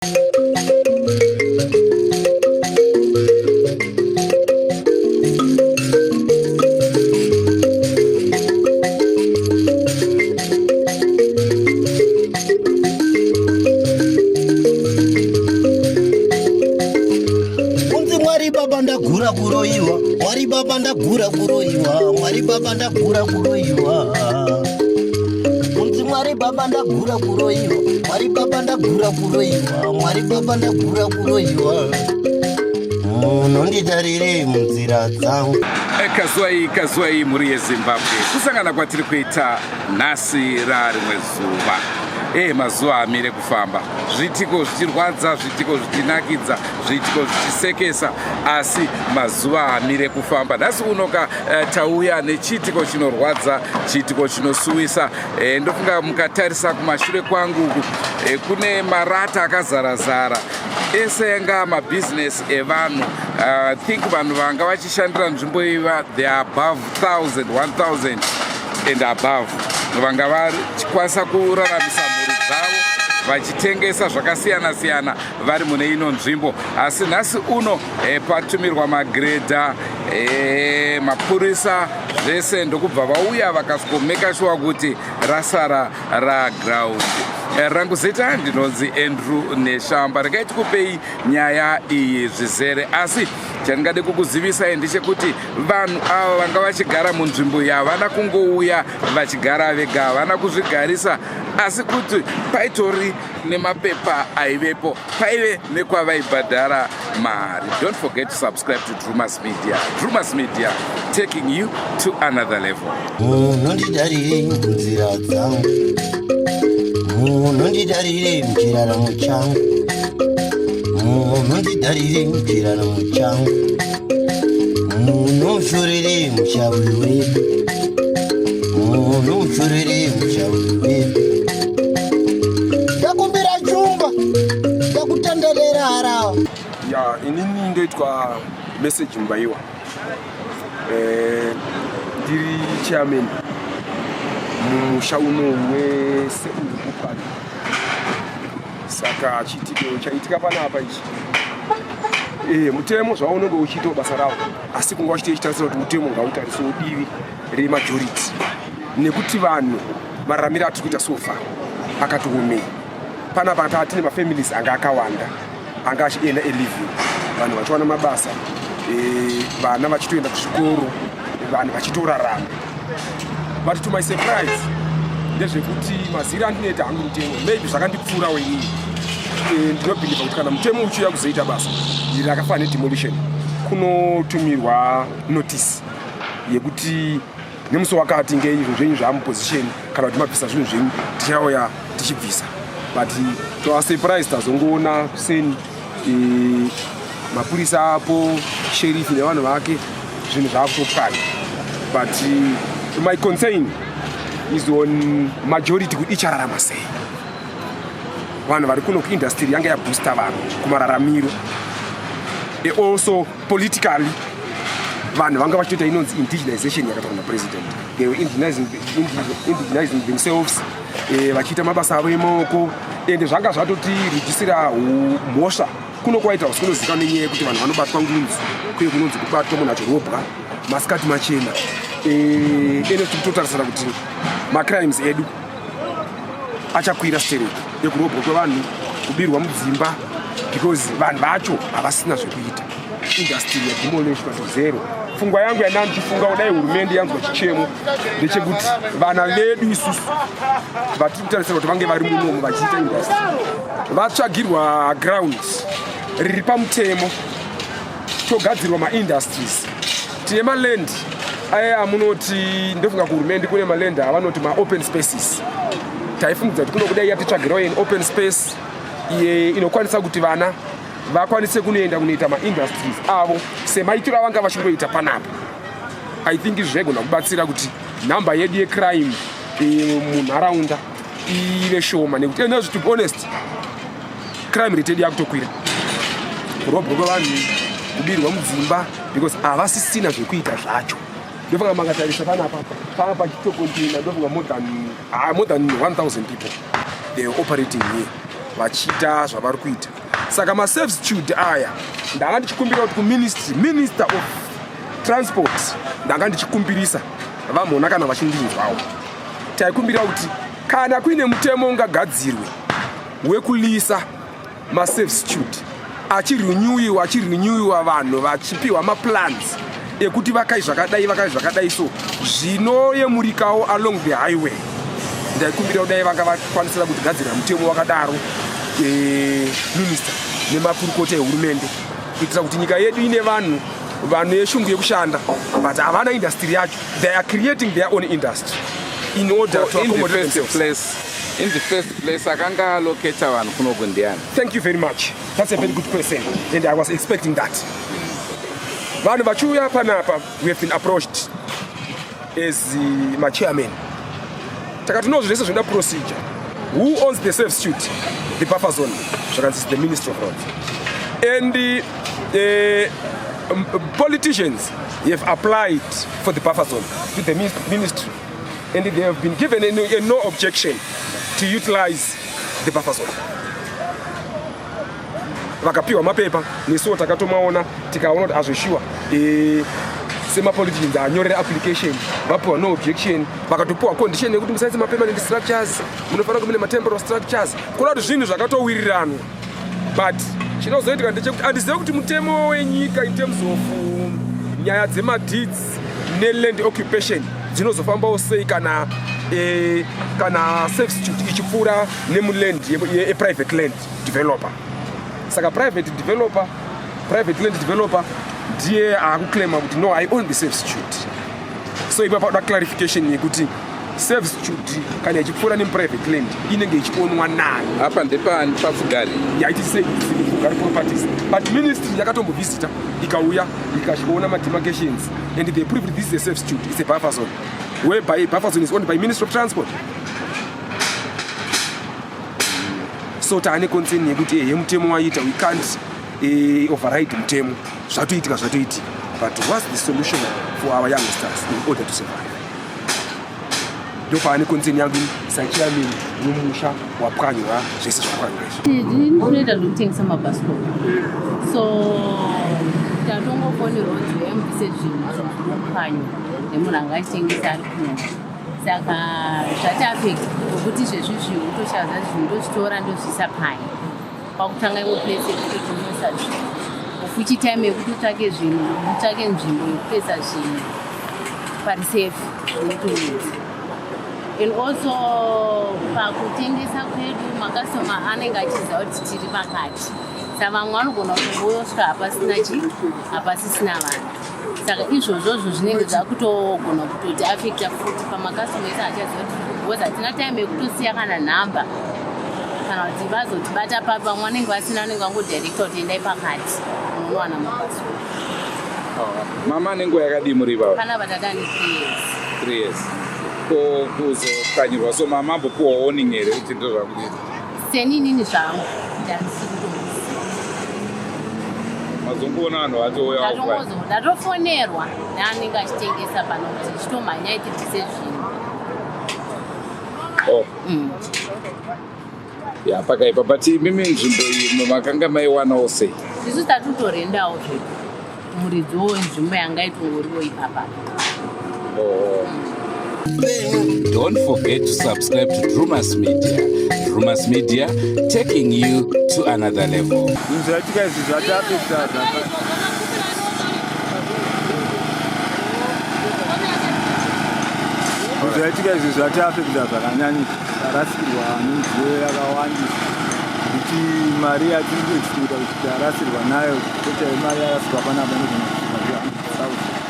Kunzi Mwari baba ndagura kuroyiwa, Mwari baba ndagura kuroyiwa, Mwari baba ndagura kuroyiwa. Kunzi Mwari baba ndagura kuroyiwa, Mwari baba ndagura kuroyiwa, Mwari baba ndagura kuroyiwa. Munonditarire munzira dzangu. Kazwai kazwai mhuri yeZimbabwe, kusangana kwatiri kuita nhasi rarimwe zuva. Mazuva amire kufamba, zviitiko zvichirwadza, zviitiko zvichinakidza, zviitiko zvichisekesa, asi mazuva amire kufamba. Nhasi unoka tauya nechiitiko chinorwadza, chiitiko chinosuwisa. Ndofunga mukatarisa kumashure kwangu uku, kune marata akazara-zara ese anga mabhizinesi evanhu. Think vanhu vanga vachishandira nzvimbo iva, they are above 1000, 1000 and above, vanga vachikwanisa kuraramisa mhuri dzavo vachitengesa zvakasiyana siyana vari mune ino nzvimbo. Asi nhasi uno patumirwa magredha, mapurisa, zvese, ndokubva vauya vakasvikomeka sure kuti rasara raground. Rangu zita ndinonzi Andrew Neshamba. Regai tikupei nyaya iyi zvizere, asi chandingade kukuzivisai ndechekuti vanhu ava vanga vachigara munzvimbo iyi havana kungouya vachigara vega, havana kuzvigarisa, asi kuti paitori nemapepa aivepo, paive nekwavaibhadhara mari. Don't forget to subscribe to Drumas Media. Drumas Media, taking you to another level. Munondidarire munzira dzangu, munondidarire muchiraramo changu, munondidarire muchiraramo changu, munomushorere mushawi wedu, munomushorere mushawi wedu. Ndakumbira chumba ndakutandarera harawa. Ya, inini ndoitwa Message Mubaiwa. Ndiri chairman mumusha uno wese uri kupani. Saka chiitiko chaitika panapa ichi, mutemo zvaunenge uchiitawo basa rawo, asi kunga uchite chitarisira kuti mutemo ngautarisewo divi remajority, nekuti vanhu mararamiro atiri kuita so far akatiomei. Panapa taa tine mafamilies anga akawanda anga achienda eliving, vanhu vachiwana mabasa, vana vachitoenda kuzvikoro, vanhu vachitorarama. But to my surprise ndezvekuti maziri andinoita hangu mutemo maybe zvakandipfuurawo inini. Ndinobhilivha kuti kana mutemo uchiuya kuzoita basa iri rakafanana nedemolition, kunotumirwa notice yekuti nemusi wakati ngei zvinhu zvenyu zvaamuposition, kana kuti mabvisa zvinhu zvenyu tichauya tichibvisa. But to our surprise tazongoona kuseni mapurisa apo, sheriff nevanhu vake, zvinhu zvaakutopwanya. But my concern is on majority, kuti ichararama sei vanhu vari kuno kuindustry yanga yaboosta vanhu kumararamiro. Also politically vanhu vanga vachitoita inonzi indigenization yakataurwa napresident. They were indigenizing themselves, vachiita mabasa avo emaoko, ende zvanga zvatotirijisira mhosva kuno kuWhite House. Kunozikanwa nenyaya yekuti vanhu vanobatwa ngunzi, kuye kunonzi kubatwa munhu achirobwa masikati machena. Ene tiri kutotarisira kuti macrimes edu achakwira stereki yekurobwa kwevanhu, kubirwa mudzimba, because vanhu vacho havasina zvekuita. Industry yademolishwa to zero. Pfungwa yangu yandanga ndichifunga kudai hurumende yanzwa chichemo ndechekuti vana vedu isusu vatiri kutarisira kuti vange vari munomu vachiita industry vatsvagirwa ground riri pamutemo, togadzirwa maindustries. Tine maland aya amunoti, ndofunga kuhurumende kune maland avanoti maopen spaces. Taifungidza kuti kuno kudai yatitsvagirawo in open space iye inokwanisa kuti vana vakwanise kunoenda kunoita maindustries avo semaitiro avanga vachingoita panapa. I think izvi zvaigona kubatsira kuti nhamba yedu yecrime munharaunda ive shoma, nekuti enezvi, to be honest, crime rate yedu yakutokwira, kurobwa kwevanhu, kubirwa mudzimba, because havasisina zvekuita zvacho. Ndofunga makatarisa panapa pava pachitocontaina, ndofunga more than 1000 people they are operating here. Vachiita zvavari kuita. Saka maservitude aya, ndanga ndichikumbira kuti kuministry, Minister of Transport, ndanga ndichikumbirisa vamhona kana vachindinzwawo, taikumbira kuti kana kuine mutemo ungagadzirwe wekuleasa maservitude achirenewiwa, achirenewiwa, vanhu vachipiwa maplans ekuti vakai zvakadai, vakai zvakadai, so zvinoyemurikawo along the highway. Ndaikumbira kudai vanga vakwanisira kutigadzirira mutemo wakadaro, minister nemakurukota ehurumende, kuitira kuti nyika yedu ine vanhu vane shungu yekushanda but havana industry yacho. They are creating their own industry in order to In the accommodate first themselves. place, in the first place, akanga allocata vanhu kunoku ndiani? Thank you very much. That's a very good question and I was expecting that. Vanhu vachiuya panapa, we have been approached as machairman. Takati no, zvese zvinoda procedure. Who owns the servitude, the buffer zone? Zvakanzi the Ministry of Roads, and politicians have applied for the buffer zone to the ministry and they have been given a no objection to utilize the buffer zone. Vakapiwa mapepa, nesuwo takatomaona, tikaona kuti azveshuwa, semapoliticians anyorera application, vapiwa no objection, vakatopiwa condition yekuti musaise mapermanent structures, munofanira kuve nematemporal structures, kuda kuti zvinhu zvakatowiriranwa. But chinozoitika ndechekuti handizive kuti mutemo wenyika in terms of nyaya dzemadeeds neland occupation dzinozofambawo sei kana servitude ichipfuura nemuland yeprivate land developer. Saka private developer, private land developer ndiye akuclaima kuti no, I own the servitude. So ipa pakuda clarification yekuti servitude kana ichipfuura nemuprivate land inenge ichionwa nani? Apa ndepani? PaFugari? Yaiti seFugari Properties, but ministry yakatombovhizita, ikauya, ikasvikoona mademarcations and they proved this is a servitude, it's a buffer zone, whereby buffer zone is owned by Ministry of Transport. So taane concern yekuti ehe, mutemo waita, we can't override mutemo. Zvatoitika, zvatoitika, but what's the solution for our youngsters in order to survive? Ndopaane concern yangu sachairman wemusha wapwanywa zvese zvapwanywa izvi. Tinoita zvekutengesa mabhasikoro, so tatongofonerwa kuti uyai zvinhu zvakupwanywa nemunhu anga achitengesa ari kuno. Saka zvatiaffecta nokuti izvezvi utoshaza zvinhu, ndozvitora ndozviisa pai pakutanga imwe place yekutoti unoisa zvinhu, fuchi time yekuti utsvake zvinhu, utsvake nzvimbo yekutoisa zvinhu pari safe unotoedza. And also pakutengesa kwedu, makastoma anenge achiziva kuti tiri pakati, saka vamwe vanogona kungosvika hapasina chi hapasisina vanhu. Saka izvozvozvo zvinenge zvakutogona kutoti affecta futi pamakastoma ese achaziva kuti, because hatina time yekutosiya kana nhamba kana kuti vazotibata papi. Vamwe vanenge vasina, vanenge vangodirecta kuti endai pakati munonowana mabhasikoro. Mama, nenguva yakadii muri ivava? Pana vatadani 3 years. 3 years. Ko kuzopwanyirwa so, mama ambopiwa warning here kuti ndozvakuita? Seninini zvangu ndandisi kutoziva. Mazongoona vanhu vatouya? Ndatongozo ndatofonerwa neanenge achitengesa pano kuti chitomhanyai tibvise zvinhu. Oh. Ya, pakaipa, but imimi nzvimbo iyi makanga maiwanawo sei? Isu tatotorendawo zvedu, muridziwo wenzvimbo yanga itongoriwo ipapa. Oh. Don't forget to subscribe to Drumas Media. Drumas Media, taking you to another level. Zvinhu zvaitika izvi zvatiaffecta zvaka Zvinhu zvaitika izvi zvatiaffecta zvakanyanyisa. Tarasikirwa nemidziyo yakawandisa, kuti mari yatiri kuexpecta kuti tarasirwa nayo, total mari yarasikwa panapa inogona kusvika 100,000.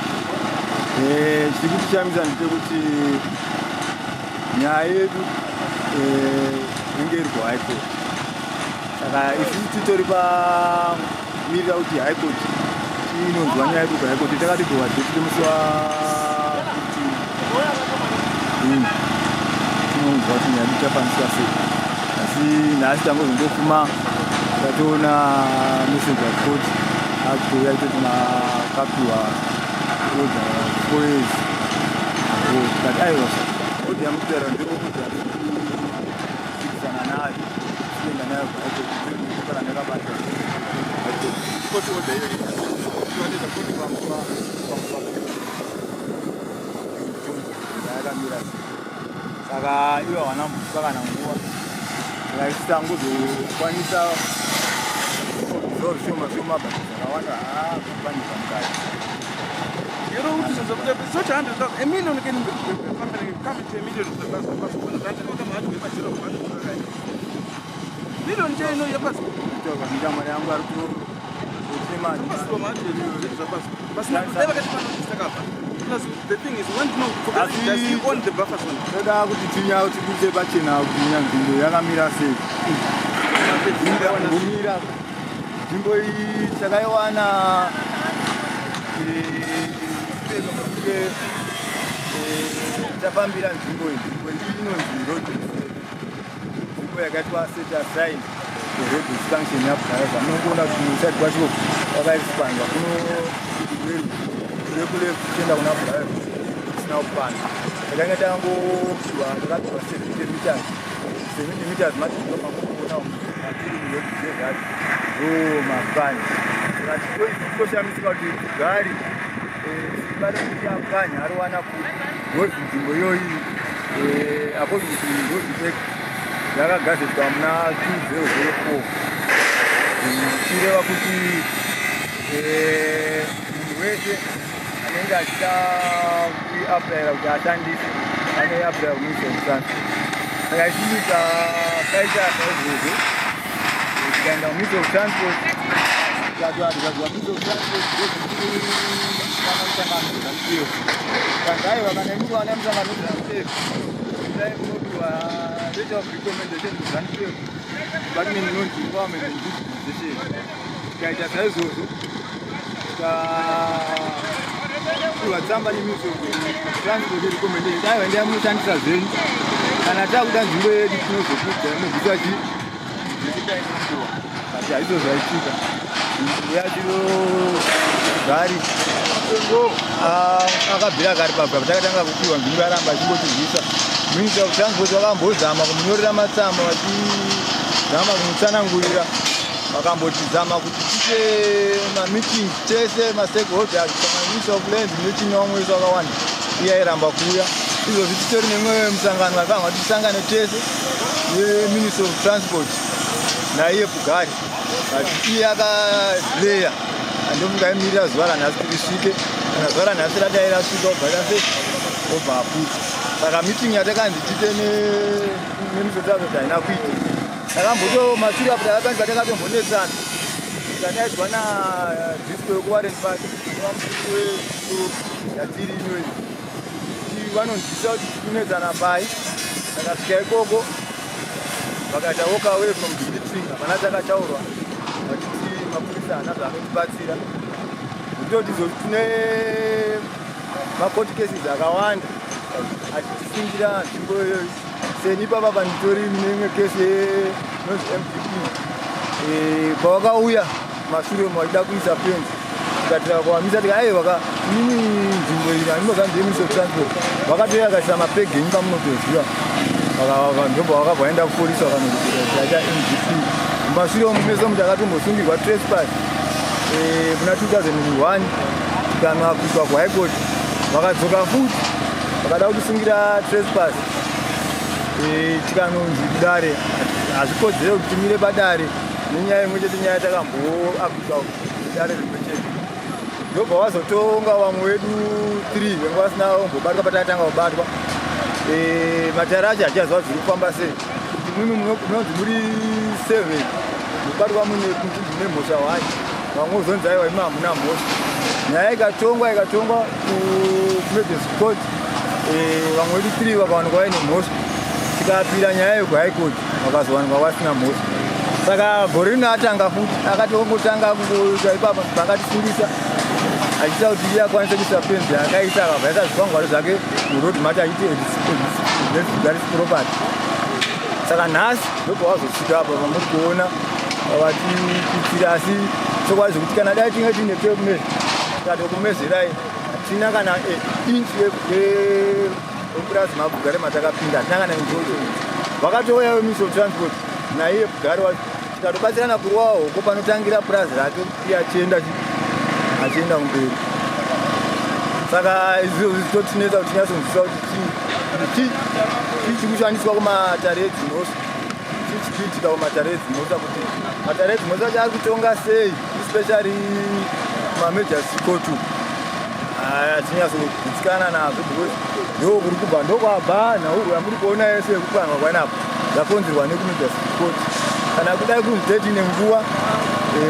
Chiri kutishamisa ndechekuti nyaya yedu inge iri kuHigh Court, saka isusu titori pamirira kuti High Court inonzwa nyaya yedu kuHigh Court. Takatipiwa date remusi wa 15, tinonzwa kuti nyaya yedu ichafambiswa sei. Asi nhasi tangozongofuma tatoona messenger of court akutouya itoti makapiwa order 4 years ago. Tikati aiwa, order yamukutaura ndeorder kupikisana nayo. Kuenda nayo kana ndakabata. Court order iyoyo inoratidza kuti Yakamira sei. Saka ivo havana kumbotipa kana nguva. Saka isu tangozokwanisa kubvisawo zvishoma shoma, but zvakawanda haa kupanisa mukati. You know kuti zvakuti such 100,000, a million can family come to a million pasipasipona million chaino yapasi. Kuita mari yangu ari kutima. Pasina dai vakati panotisakapa. The thing is, we want to know, does he own the buffer zone? Toda kuti tibudise pachena kuti nzvimbo yakamira sei. Kumira nzvimbo iyi takaiwana kunge tafambira nzvimbo iyi. Nzvimbo iyi inonzi road, nzvimbo yakaitwa set aside for road expansion yaBulawayo. Munongoona kuti kuside kwacho kwakaexpandwa kuno kule kuenda kuna Bulawayo kusina kupanda. Takanga tangopiwa, takapiwa 70 meters, 70 meters matindo makuona matiri muroad zezati ndo mapanya. Saka tikoshamisika kuti gari simba rekuti apwanya ariwana kuti road nzvimbo iyoyi, according to Road Act, yakagazetwa muna 2004, zvichireva kuti munhu wese anenge achida kuiapplyira kuti ashandise anoiapplyira kuMinistry of Transport. Saka isusu takaita saizvozvo, tikaenda kuMinistry of Transport, tikatoadviswa Ministry of Transport ndozvana musangano weZANU-PF. Kanzi aiwa, kana imi kuwana musangano weZANU-PF, endai munopiwa letter of recommendation kuZANU-PF, department inonzi Empowerment and Digitization. Tikaita saizvozvo, tikapiwa tsamba neMinistry of Transport recommendation. Aiwa, endai munoshandisa zvenyu, kana takuda nzvimbo yedu tinozokudza inobvisa chi zvekutainonguva. But haizvo zvaitika. Nzvimbo yacho gari akabvira kare pabva takatanga kupiwa nzvimbo, yaramba achingotirwisa. Minister of Transport vakambozama kumunyorera matsamba, vachizama kumutsanangurira, vakambotizama kuti tiite mameetings tese mastakeholders, Minister of Lands nechinwa wese wakawanda, iye airamba kuuya. Izvozvi titori nemwe musangano vaifanira kuti tisangane tese neMinister of Transport naiye Pugari, but iye akadeya. Andofunga aimirira zuva ranhasi kuti risvike. Kana zuva ranhasi radai rasvika, obva tase obva aputa. Saka meeting yatakanzi tiite neMinister of Transport haina kuita. Takamboto mashure apo takakanzi takatombonetsana, tikadaidzwa nadisco yekuWarren Park, vamusoro yatiri inoyi, vanonzwisa kuti tikunetsana pai. Takasvika ikoko, vakaita walk away from the meeting, hapana chakataurwa, vachiti mapurisa haana zvaanotibatsira. Kutoti izvo tine macourt cases akawanda achitisingira nzvimbo iyoyo. Seni papa panditori mune imwe kesi inonzi MDP. Pavakauya mashure umo vachida kuisa fence, tikatira kuvamisa, tika aiwa ka, inini nzvimbo iyi handimboziva, ndeyeMinister of Transport. Vakatouya vakaisa mapegi enyu pamunotoziva, ndobva vakabva vaenda kupolisi, vakanoripota chaita MDP. Mumashure umu mese umu takatombosungirwa trespass muna 2001, tikanoapiswa kuHigh Court. Vakadzoka futi vakada kutisungira trespass, tikanonzi kudare hazvikodzere kuti timire padare nenyaya imwe chete, nyaya takamboapiswa kudare rimwe chete. Ndobva vazotonga vamwe vedu 3 venga vasina kumbobatwa patakatanga kubatwa. Matare acho hachiaziva zviri kufamba sei, kuti mimi munonzi muri 7 mubatwa mune mune mhosva 1, vamwe uzonzi aiwa, imi hamuna mhosva. Nyaya ikatongwa, ikatongwa kumagistrate court, vamwe vedu 3 vakawanikwa vaine mhosva. Tikapira nyaya yekuHigh Court, vakazowanikwa vasina mhosva. Saka gore rino atanga futi, akatongotanga kungoita ipapo pakatisungisa, achiita kuti iye akwanise kuisa fenzi yaakaisa. Akabva aisa zvikwangwari zvake muroad macho achiti garis property. Saka nhasi ndobva wazosvika apa pamuri kuona vatipitsira. Asi chokwadi zvekuti kana dai tinge tiine tape measure, tikatokumeasurai, hatina kana inch yepurazi maBugari matakapinda, hatina kana inch. Vakatouya veMinister of Transport. Naiye Pugari wacho tikatobatsirana kurova hoko panotangira purazi rake iye achienda achienda kumberi. Saka izvi zvitotinetsa kuti tinyatsonzwisisa kuti chii chii chiri kushandiswa kumatare edzimhosva, chii chiri kuitika kumatare edzimhosva, kuti matare edzimhosva acho ari kutonga sei, especially kumamajor court. Hatinyatsogutsikana nazvo because ndokuri kubva, ndokwabva nhaurwa yamuri kuona yese yekupwanwa kwanapo, yakonzerwa nekumajor court. Kana kudai kunzi tetine nguva,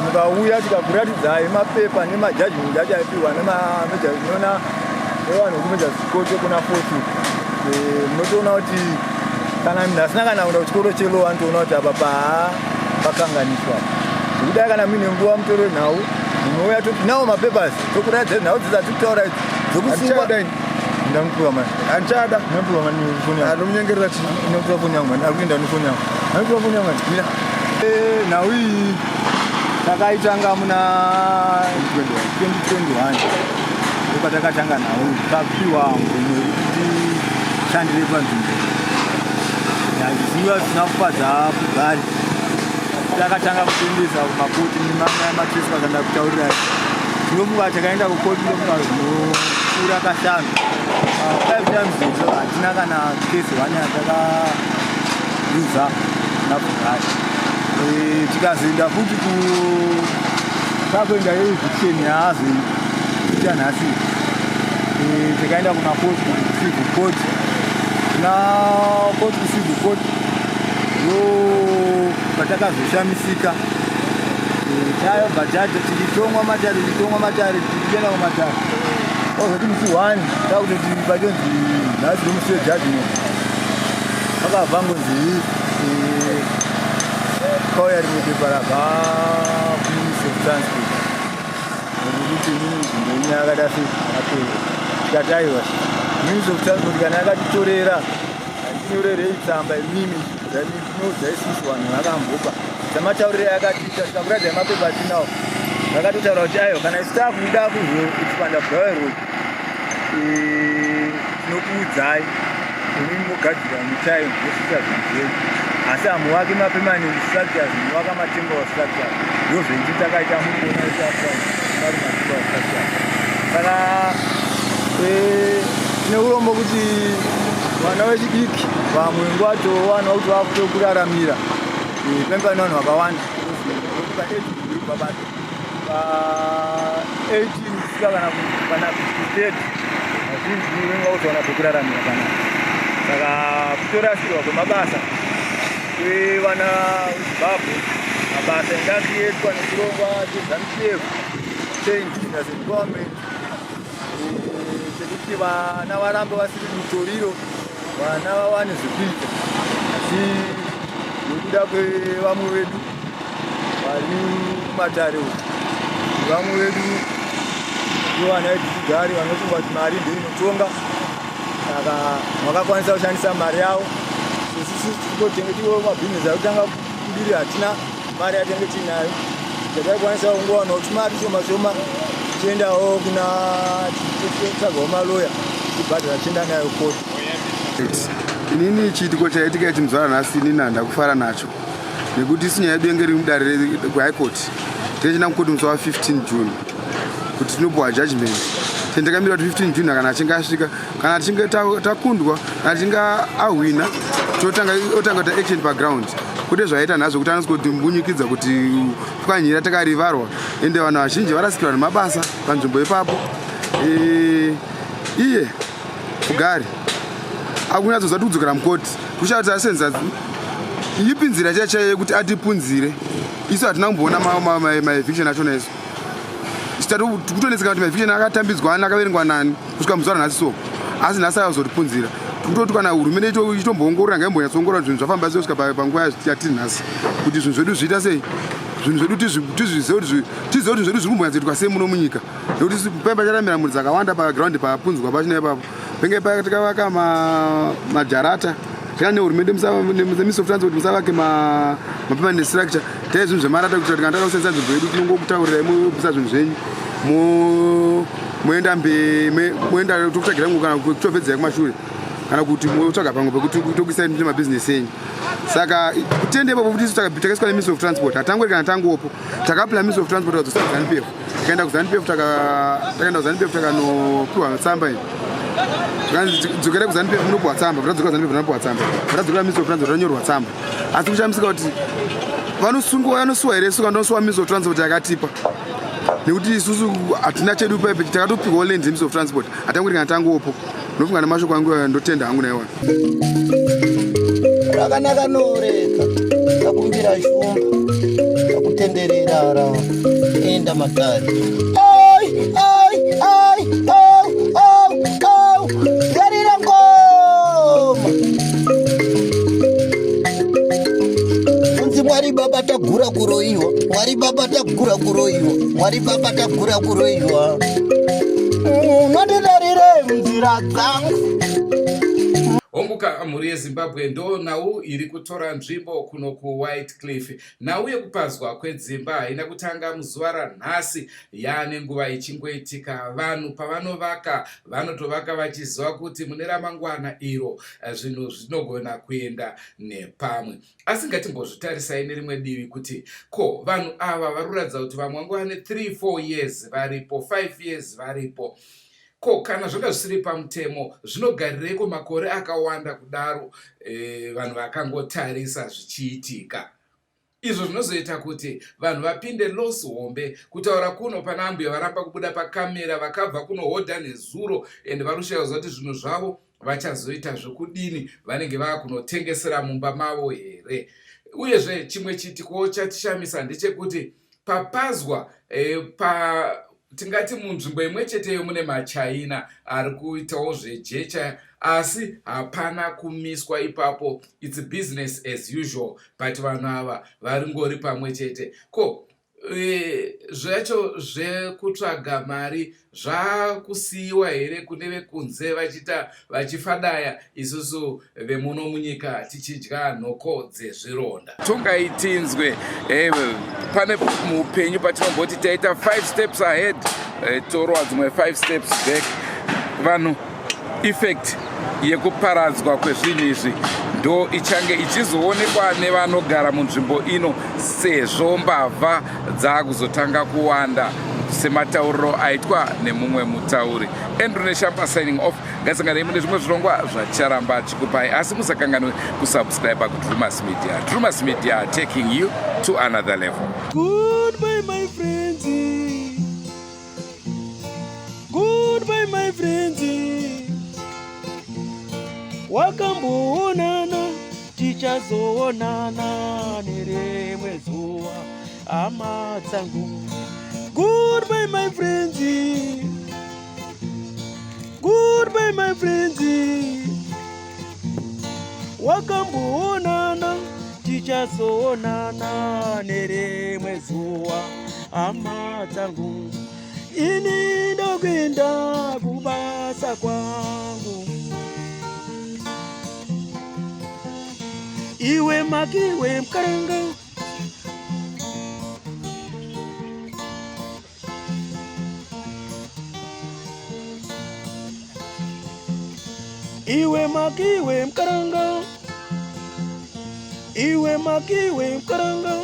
mukauya tikakuratidzai mapepa nemajudgment acho aipiwa nona nevanhu vekumajor court kuna 40, munotoona kuti kana munhu asina kana kuenda kuchikoro chelaw anotoona kuti apa paa pakanganiswa. Zvekudai kana muine nguva, mutoro wenhau, munouya tinawo mapapers tokuratidzai nhau dzedzatiri kutaura idzi dzokusungwa. Ndamupiwa mani. Handichada. Ndamupiwa mani foni yangu. Anomunyengerera chii? Ndamupiwa foni yangu mani. Ari kuenda nefoni yangu. Ndamupiwa foni yangu mani. Mira. Nhau iyi takaitanga muna 2021, ndopatakatanga nhau, tapiwa mvumo yekuti tishandire panzvimbo zvisinga zvisina kufadza Pugari. Takatanga kutendesa kumakoti nemamwe amakesi vakanda kutaurirai. Tinofunga takaenda kukoti, ndofunga zvinopfuura kashanu, five times idzo hatina kana kesi one yatakaluza naPugari. Tikazoenda futi ku takuenda yeeviction yaazoita nhasi, tikaenda kuna court, civil court, na court, civil court ndo patakazoshamisika. Tayobva tacho tichitongwa matare, tichitongwa matare, tichienda kumatare, ozoti musi one takutoti pachonzi nhasi ndomusi wejudgment, pakabva ngonzi kauya rimwe pepa rabva kuMinistry of Transport nekuti inini nzvimbo yenyu yakada sei yakapera. Tikati aiwa, Ministry of Transport kana yakatitorera, hatinyorerei tsamba imimi tinoudza isusu vanhu vakambopa samatauriro yakatiita. Tikakuradzai mapepa atinawo, vakatotaura kuti aiwa, kana isu takuda kuzoexpanda Bulawayo Road, tinokuudzai, imimi mogadzira mutime mosvitsa zvinhu zvenyu, asi hamuvaki mapermanent structures, muvaka matemporal structures. Ndozvenji takaita muri kuona vari matemporal structures. Saka tine urombo kuti vana vechidiki vamwe nguva towana kuti vakutokuraramira pembe pane vanhu vakawanda pa 18 kusvika kana 30, vazhinji venga kutowana pekuraramira panapa. Saka kutorasirwa kwemabasa kwevana veZimbabwe, mabasa anga acreatwa nechirongwa cheZANU PF change as empowerment, chekuti vana varambe vasiri mutoriro, vana vawane zvekuita, asi nekuda kwevamwe vedu vari kumatare uku, vamwe vedu ndovana vedu vanofunga kuti mari ndoinotonga, saka vakakwanisa kushandisa mari yavo. Isusu tirikotenge tiwo mabhizinesi ari kutanga kubiri, hatina mari yatenge tiinayo yataikwanisa kungowanawo tumari shoma shoma, tichiendawo kuna tsvagawo maloya, tibhadhara, tichienda nayo koti. Inini chiitiko chaitika ichi muzuva ranhasi, inini handakufara nacho nekuti isu nyaya yedu yenge iri mudare kuHigh Court. Tichina kukoti musi wa15 June kuti tinopiwa judgment. Tendakamira kuti 15 June kana achinge asvika, kana tichinge takundwa, kana tichinge ahwina, totanga otanga kuita action paground, kwete zvaita nhasi kuti anasi kuti mbunyikidza kuti pwanyira takarivarwa. Ende vanhu vazhinji varasikirwa nemabasa panzvimbo ipapo. Iye Pugari akunyatsoziva kuti kudzokera mukoti kushaya kuti asenza ipi nzira chaiyo chaiyo yekuti atipunzire. Isu hatina kumboona maeviction achona isu kutonetseka kuti maeviction akatambidzwa ani, akaverengwa nani kusvika muzuva ranhasi. So asi nhasi ayazotipunzira, tikutoti kana hurumende itomboongorora, ngaimbonyatsoongorora zvinhu zvafamba sei kusvika panguva yatiri nhasi, kuti zvinhu zvedu zviita sei, zvinhu zvedu tizvizive kuti tizive kuti zvedu zviri kumbonyatsoitwa sei muno munyika, nekuti pemba charamira mhuri dzakawanda pagraundi papunzwa pachina ipapo. Penge tikavaka majarata tika nehurumende neMinistry of Transport, musavake mapermanent structure, tai zvinhu zvemarata kuitira kuti kana tada kusenzesa nzvimbo yedu tinongokutaurirai, mobvisa zvinhu zvenyu, moenda moenda tokutsvagira kana kuchovhedzai kumashure, kana kuti motsvaga pamwe pekuti tokuisai nemabhizinesi enyu. Saka kutende ipapo futi isu takaiswa neministry of transport, hatangori kana tangopo takaapula ministry of transport tikadzosa kuZanu PF. Tikaenda kuZanu PF, takaenda kuZanu PF, takanopiwa tsamba iyi, tikanzi dzokerai kuZanu PF munopiwa tsamba. Tadzoka kuZanu PF, tanopiwa tsamba. Tadzokera ministry of transport, tanyorwa tsamba. Asi kushamisika kuti vanosungwa, vanosuwa here isu, kana ministry of transport yakatipa, nekuti isusu hatina chedu paipe. Takatopiwawo land ministry of transport, hatangori kana tangopo. Ndofunga nemashoko angu, ndotenda hangu naiwana. Rakanaka noreka takumbira shumba takutenderera enda matare. Ai ai ai, au au au, garira ngoma. Kunzi Mwari baba tagura kuroiwa, Mwari baba tagura kuroiwa, Mwari baba tagura kuroiwa, unondidarire munzira dzangu. Honguka, mhuri yeZimbabwe, ndo nhau iri kutora nzvimbo kuno kuWhite Cliff. Nhau yekupazwa kwedzimba haina kutanga muzuva ranhasi, yaane nguva ichingoitika. Vanhu pavanovaka, vanotovaka vachiziva kuti mune ramangwana iro zvinhu zvinogona kuenda nepamwe. Asi ngatimbozvitarisai nerimwe divi kuti ko vanhu ava vari kuratidza kuti vamwe vangu vane 3 4 years varipo, 5 years varipo. Ko kana zvanga zvisiri pamutemo, zvinogarireiko makore akawanda kudaro vanhu vakangotarisa zvichiitika? Izvo zvinozoita kuti vanhu vapinde loss hombe. Kutaura kuno, pana ambuya varamba kubuda pakamera, vakabva kunohodha nezuro, ende vari kushaya kuti zvinhu zvavo vachazoita zvekudini. Vanenge vaakunotengesera mumba mavo here? Uyezve chimwe chiitikowo chatishamisa ndechekuti papazwa pa tingati munzvimbo imwe cheteyo mune maChina ari kuitawo zvejecha, asi hapana kumiswa ipapo. It's business as usual, but vanhu ava varingori pamwe chete. Ko zvacho zvekutsvaga mari zvakusiyiwa here kune vekunze vachiita vachifadaya, isusu vemuno munyika tichidya nhoko dzezvironda? Tongai tinzwe. Pane muupenyu patinomboti taita 5 steps ahead, torwa dzimwe 5 steps back. Vanhu, effect yekuparadzwa kwezvinhu izvi ndo ichange ichizoonekwa nevanogara munzvimbo ino, sezvo mbavha dzaakuzotanga kuwanda, sematauriro aitwa nemumwe mutauri. Andrew Neshamba signing off. Ngatisanganei mune zvimwe zvirongwa zvacharamba chikupai, asi musakanganwe kusubscribe kuDrumas Media. Drumas Media, taking you to another level. Goodbye, my friends. Goodbye, my friends. Wakamboonana, tichazoonana nerimwe zuva, hama dzangu. Goodbye, my friends. Goodbye, my friends. Wakamboonana, tichazoonana nerimwe zuva, hama dzangu. Ini ndokuenda kubasa kwangu. Iwe makiwe mukaranga. Iwe makiwe mukaranga. Iwe makiwe mukaranga.